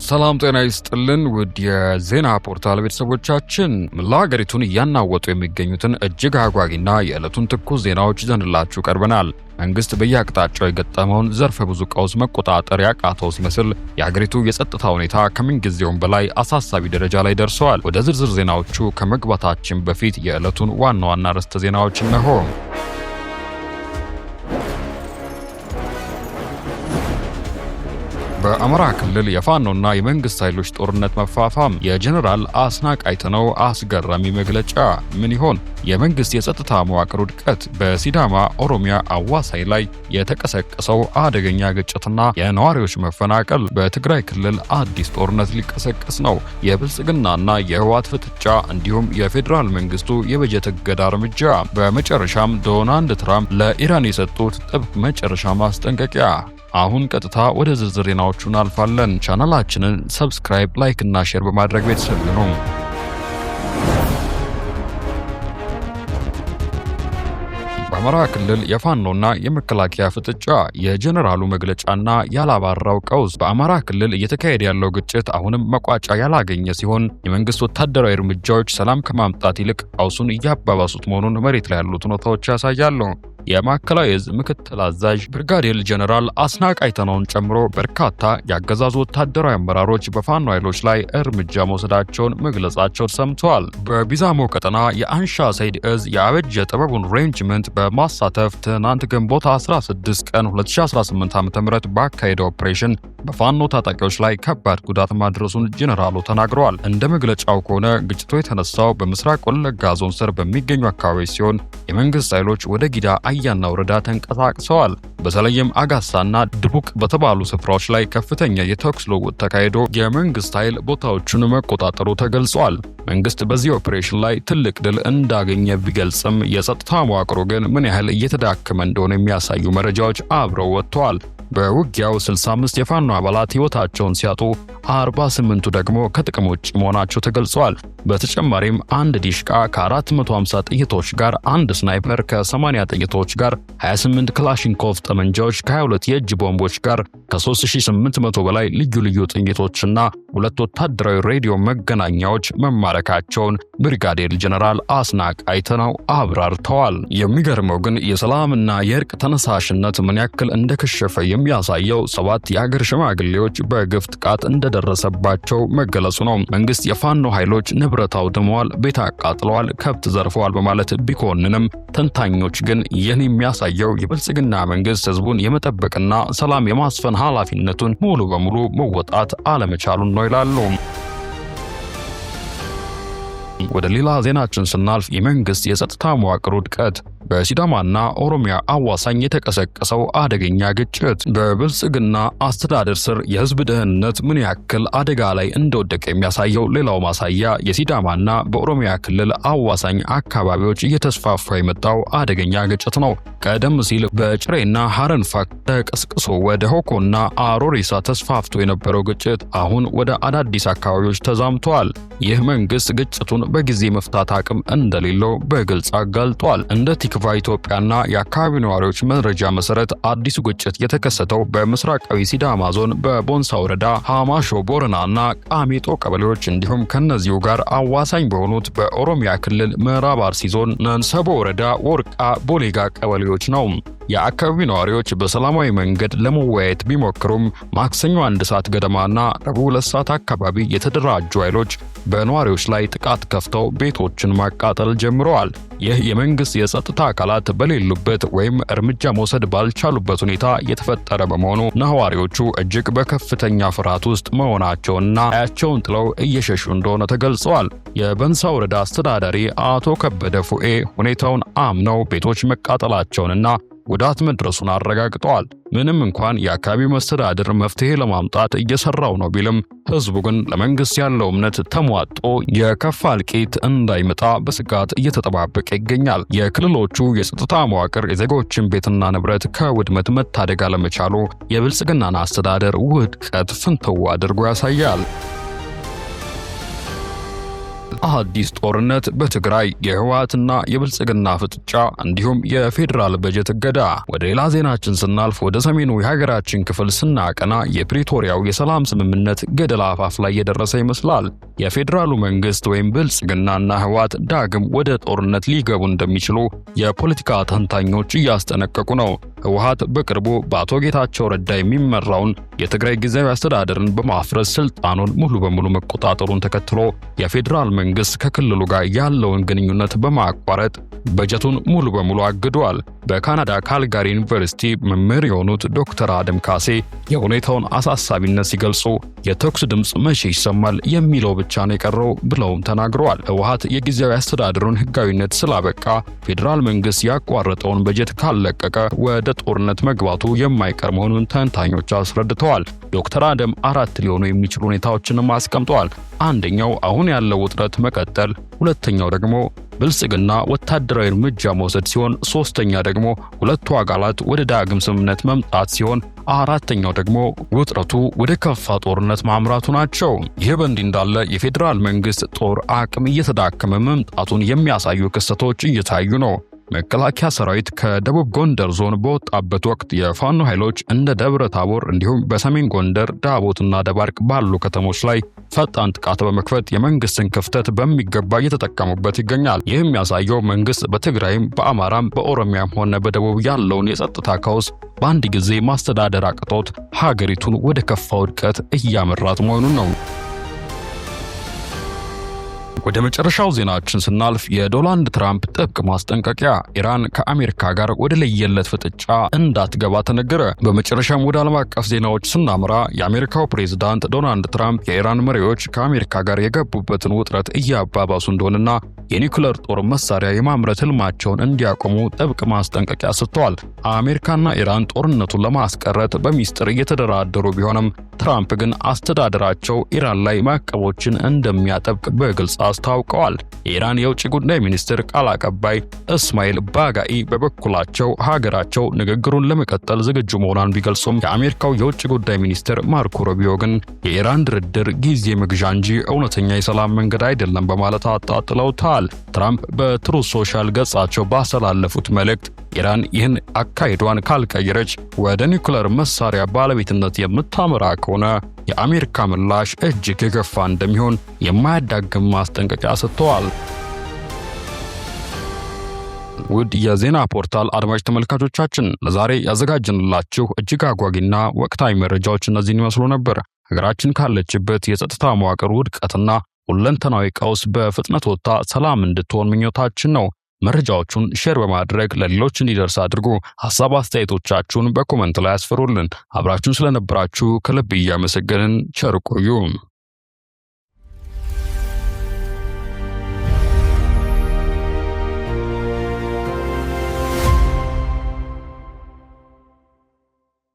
ሰላም ጤና ይስጥልን ውድ የዜና ፖርታል ቤተሰቦቻችን፣ መላ ሀገሪቱን እያናወጡ የሚገኙትን እጅግ አጓጊና የዕለቱን ትኩስ ዜናዎች ይዘንላችሁ ቀርበናል። መንግስት በየአቅጣጫው የገጠመውን ዘርፈ ብዙ ቀውስ መቆጣጠር ያቃተው ሲመስል የሀገሪቱ የጸጥታ ሁኔታ ከምንጊዜውም በላይ አሳሳቢ ደረጃ ላይ ደርሰዋል። ወደ ዝርዝር ዜናዎቹ ከመግባታችን በፊት የዕለቱን ዋና ዋና ርዕሰ ዜናዎች እነሆ። በአማራ ክልል የፋኖና የመንግስት ኃይሎች ጦርነት መፋፋም፣ የጀነራል አስናቀ አይተነው አስገራሚ መግለጫ ምን ይሆን? የመንግስት የጸጥታ መዋቅር ውድቀት፣ በሲዳማ ኦሮሚያ አዋሳኝ ላይ የተቀሰቀሰው አደገኛ ግጭትና የነዋሪዎች መፈናቀል፣ በትግራይ ክልል አዲስ ጦርነት ሊቀሰቀስ ነው፣ የብልጽግናና የህወሓት ፍጥጫ፣ እንዲሁም የፌዴራል መንግስቱ የበጀት እገዳ እርምጃ፣ በመጨረሻም ዶናልድ ትራምፕ ለኢራን የሰጡት ጥብቅ መጨረሻ ማስጠንቀቂያ። አሁን ቀጥታ ወደ ዝርዝር ዜናዎቹ እናልፋለን። ቻናላችንን subscribe፣ like እና share በማድረግ ቤተሰብ ይሁኑ። በአማራ ክልል የፋኖና የመከላከያ ፍጥጫ፣ የጀነራሉ መግለጫና ያላባራው ቀውስ። በአማራ ክልል እየተካሄደ ያለው ግጭት አሁንም መቋጫ ያላገኘ ሲሆን የመንግስት ወታደራዊ እርምጃዎች ሰላም ከማምጣት ይልቅ ቀውሱን እያባባሱት መሆኑን መሬት ላይ ያሉት ሁኔታዎች ያሳያሉ። የማዕከላዊ እዝ ምክትል አዛዥ ብርጋዴር ጀነራል አስናቀ አይተነውን ጨምሮ በርካታ የአገዛዙ ወታደራዊ አመራሮች በፋኖ ኃይሎች ላይ እርምጃ መውሰዳቸውን መግለጻቸው ሰምተዋል። በቢዛሞ ቀጠና የአንሻ ሰይድ እዝ የአበጀ ጥበቡን ሬንጅመንት በማሳተፍ ትናንት ግንቦት 16 ቀን 2018 ዓ.ም ባካሄደው ኦፕሬሽን በፋኖ ታጣቂዎች ላይ ከባድ ጉዳት ማድረሱን ጀነራሉ ተናግረዋል። እንደ መግለጫው ከሆነ ግጭቱ የተነሳው በምስራቅ ወለጋ ዞን ስር በሚገኙ አካባቢዎች ሲሆን የመንግስት ኃይሎች ወደ ጊዳ አያና ወረዳ ተንቀሳቅሰዋል። በተለይም አጋሳና ድቡቅ በተባሉ ስፍራዎች ላይ ከፍተኛ የተኩስ ልውውጥ ተካሂዶ የመንግስት ኃይል ቦታዎቹን መቆጣጠሩ ተገልጿል። መንግስት በዚህ ኦፕሬሽን ላይ ትልቅ ድል እንዳገኘ ቢገልጽም የጸጥታ መዋቅሩ ግን ምን ያህል እየተዳከመ እንደሆነ የሚያሳዩ መረጃዎች አብረው ወጥተዋል። በውጊያው 65 የፋኖ አባላት ሕይወታቸውን ሲያጡ 48ቱ ደግሞ ከጥቅም ውጭ መሆናቸው ተገልጿል። በተጨማሪም አንድ ዲሽቃ ከ450 ጥይቶች ጋር፣ አንድ ስናይፐር ከ80 ጥይቶች ጋር፣ 28 ክላሽንኮቭ ጠመንጃዎች ከ22 የእጅ ቦምቦች ጋር፣ ከ3800 በላይ ልዩ ልዩ ጥይቶችና ሁለት ወታደራዊ ሬዲዮ መገናኛዎች መማረካቸውን ብርጋዴር ጀነራል አስናቀ አይተነው አብራርተዋል። የሚገርመው ግን የሰላምና የእርቅ ተነሳሽነት ምን ያክል እንደከሸፈ የሚያሳየው 7 የአገር ሽማግሌዎች በግፍ ጥቃት እንደደረሰባቸው መገለጹ ነው። መንግስት የፋኖ ኃይሎች ንብረት አውድመዋል፣ ቤት አቃጥለዋል፣ ከብት ዘርፈዋል በማለት ቢኮንንም ተንታኞች ግን ይህን የሚያሳየው የብልጽግና መንግስት ህዝቡን የመጠበቅና ሰላም የማስፈን ኃላፊነቱን ሙሉ በሙሉ መወጣት አለመቻሉን ነው ይላሉ። ወደ ሌላ ዜናችን ስናልፍ የመንግስት የጸጥታ መዋቅር ውድቀት፣ በሲዳማና ኦሮሚያ አዋሳኝ የተቀሰቀሰው አደገኛ ግጭት፣ በብልጽግና አስተዳደር ስር የህዝብ ደህንነት ምን ያክል አደጋ ላይ እንደወደቀ የሚያሳየው ሌላው ማሳያ የሲዳማና በኦሮሚያ ክልል አዋሳኝ አካባቢዎች እየተስፋፋ የመጣው አደገኛ ግጭት ነው። ቀደም ሲል በጭሬና ሀረንፋ ተቀስቅሶ ወደ ሆኮና አሮሪሳ ተስፋፍቶ የነበረው ግጭት አሁን ወደ አዳዲስ አካባቢዎች ተዛምቷል። ይህ መንግስት ግጭቱን በጊዜ መፍታት አቅም እንደሌለው በግልጽ አጋልጧል። እንደ ቲክቫ ኢትዮጵያና የአካባቢው ነዋሪዎች መረጃ መሰረት አዲሱ ግጭት የተከሰተው በምስራቃዊ ሲዳማ ዞን በቦንሳ ወረዳ ሃማሾ ቦረናና ቃሜጦ ቀበሌዎች እንዲሁም ከነዚሁ ጋር አዋሳኝ በሆኑት በኦሮሚያ ክልል ምዕራብ አርሲ ዞን ነንሰቦ ወረዳ ወርቃ ቦሌጋ ቀበሌዎች ነው። የአካባቢው ነዋሪዎች በሰላማዊ መንገድ ለመወያየት ቢሞክሩም ማክሰኞ 1 ሰዓት ገደማና ረቡዕ 2 ሰዓት አካባቢ የተደራጁ ኃይሎች በነዋሪዎች ላይ ጥቃት ከፍተው ቤቶችን ማቃጠል ጀምረዋል። ይህ የመንግስት የጸጥታ አካላት በሌሉበት ወይም እርምጃ መውሰድ ባልቻሉበት ሁኔታ የተፈጠረ በመሆኑ ነዋሪዎቹ እጅግ በከፍተኛ ፍርሃት ውስጥ መሆናቸውንና አያቸውን ጥለው እየሸሹ እንደሆነ ተገልጸዋል። የበንሳ ወረዳ አስተዳዳሪ አቶ ከበደ ፉኤ ሁኔታውን አምነው ቤቶች መቃጠላቸውንና ጉዳት መድረሱን አረጋግጠዋል። ምንም እንኳን የአካባቢው መስተዳድር መፍትሄ ለማምጣት እየሰራው ነው ቢልም ህዝቡ ግን ለመንግስት ያለው እምነት ተሟጦ የከፋ እልቂት እንዳይመጣ በስጋት እየተጠባበቀ ይገኛል። የክልሎቹ የጸጥታ መዋቅር የዜጎችን ቤትና ንብረት ከውድመት መታደግ አለመቻሉ የብልጽግናን አስተዳደር ውድቀት ፍንትው አድርጎ ያሳያል። አዲስ ጦርነት በትግራይ፣ የህወሓትና የብልጽግና ፍጥጫ እንዲሁም የፌዴራል በጀት እገዳ። ወደ ሌላ ዜናችን ስናልፍ ወደ ሰሜኑ የሀገራችን ክፍል ስናቀና የፕሪቶሪያው የሰላም ስምምነት ገደል አፋፍ ላይ የደረሰ ይመስላል። የፌዴራሉ መንግስት ወይም ብልጽግናና ህወሓት ዳግም ወደ ጦርነት ሊገቡ እንደሚችሉ የፖለቲካ ተንታኞች እያስጠነቀቁ ነው። ህወሓት በቅርቡ በአቶ ጌታቸው ረዳ የሚመራውን የትግራይ ጊዜያዊ አስተዳደርን በማፍረስ ስልጣኑን ሙሉ በሙሉ መቆጣጠሩን ተከትሎ የፌዴራል መንግስት ከክልሉ ጋር ያለውን ግንኙነት በማቋረጥ በጀቱን ሙሉ በሙሉ አግዷል። በካናዳ ካልጋሪ ዩኒቨርሲቲ መምህር የሆኑት ዶክተር አደም ካሴ የሁኔታውን አሳሳቢነት ሲገልጹ የተኩስ ድምፅ መቼ ይሰማል የሚለው ብቻ ነው የቀረው ብለውም ተናግረዋል። ህወሓት የጊዜያዊ አስተዳደሩን ህጋዊነት ስላበቃ ፌዴራል መንግስት ያቋረጠውን በጀት ካለቀቀ ወደ ጦርነት መግባቱ የማይቀር መሆኑን ተንታኞች አስረድተዋል። ዶክተር አደም አራት ሊሆኑ የሚችሉ ሁኔታዎችንም አስቀምጠዋል። አንደኛው አሁን ያለው ውጥረት መቀጠል፣ ሁለተኛው ደግሞ ብልጽግና ወታደራዊ እርምጃ መውሰድ ሲሆን፣ ሶስተኛ ደግሞ ሁለቱ አካላት ወደ ዳግም ስምምነት መምጣት ሲሆን፣ አራተኛው ደግሞ ውጥረቱ ወደ ከፋ ጦርነት ማምራቱ ናቸው። ይህ በእንዲህ እንዳለ የፌዴራል መንግስት ጦር አቅም እየተዳከመ መምጣቱን የሚያሳዩ ክስተቶች እየታዩ ነው። መከላከያ ሰራዊት ከደቡብ ጎንደር ዞን በወጣበት ወቅት የፋኖ ኃይሎች እንደ ደብረ ታቦር እንዲሁም በሰሜን ጎንደር ዳቦትና ደባርቅ ባሉ ከተሞች ላይ ፈጣን ጥቃት በመክፈት የመንግስትን ክፍተት በሚገባ እየተጠቀሙበት ይገኛል። ይህም የሚያሳየው መንግስት በትግራይም በአማራም በኦሮሚያም ሆነ በደቡብ ያለውን የጸጥታ ቀውስ በአንድ ጊዜ ማስተዳደር አቅቶት ሀገሪቱን ወደ ከፋ ውድቀት እያመራት መሆኑን ነው። ወደ መጨረሻው ዜናችን ስናልፍ የዶናልድ ትራምፕ ጥብቅ ማስጠንቀቂያ፣ ኢራን ከአሜሪካ ጋር ወደ ለየለት ፍጥጫ እንዳትገባ ተነገረ። በመጨረሻም ወደ ዓለም አቀፍ ዜናዎች ስናመራ የአሜሪካው ፕሬዝዳንት ዶናልድ ትራምፕ የኢራን መሪዎች ከአሜሪካ ጋር የገቡበትን ውጥረት እያባባሱ እንደሆነና የኒውክለር ጦር መሳሪያ የማምረት ህልማቸውን እንዲያቆሙ ጥብቅ ማስጠንቀቂያ ሰጥተዋል። አሜሪካና ኢራን ጦርነቱን ለማስቀረት በሚስጥር እየተደራደሩ ቢሆንም ትራምፕ ግን አስተዳደራቸው ኢራን ላይ ማዕቀቦችን እንደሚያጠብቅ በግልጽ አስታውቀዋል። የኢራን የውጭ ጉዳይ ሚኒስትር ቃል አቀባይ እስማኤል ባጋኢ በበኩላቸው ሀገራቸው ንግግሩን ለመቀጠል ዝግጁ መሆኗን ቢገልጹም የአሜሪካው የውጭ ጉዳይ ሚኒስትር ማርኮ ሩቢዮ ግን የኢራን ድርድር ጊዜ መግዣ እንጂ እውነተኛ የሰላም መንገድ አይደለም በማለት አጣጥለውታል። ትራምፕ በትሩዝ ሶሻል ገጻቸው ባስተላለፉት መልእክት ኢራን ይህን አካሄዷን ካልቀየረች ወደ ኒውክለር መሳሪያ ባለቤትነት የምታመራ ከሆነ የአሜሪካ ምላሽ እጅግ የገፋ እንደሚሆን የማያዳግም ማስጠንቀቂያ ሰጥተዋል። ውድ የዜና ፖርታል አድማጭ ተመልካቾቻችን ለዛሬ ያዘጋጀንላችሁ እጅግ አጓጊና ወቅታዊ መረጃዎች እነዚህን ይመስሉ ነበር። ሀገራችን ካለችበት የጸጥታ መዋቅር ውድቀትና ሁለንተናዊ ቀውስ በፍጥነት ወጥታ ሰላም እንድትሆን ምኞታችን ነው። መረጃዎቹን share በማድረግ ለሌሎች እንዲደርስ አድርጉ። ሐሳብ አስተያየቶቻችሁን በ comment ላይ አስፍሩልን። አብራችሁን ስለነበራችሁ ከልብ እያመሰገንን ቸር ቆዩ።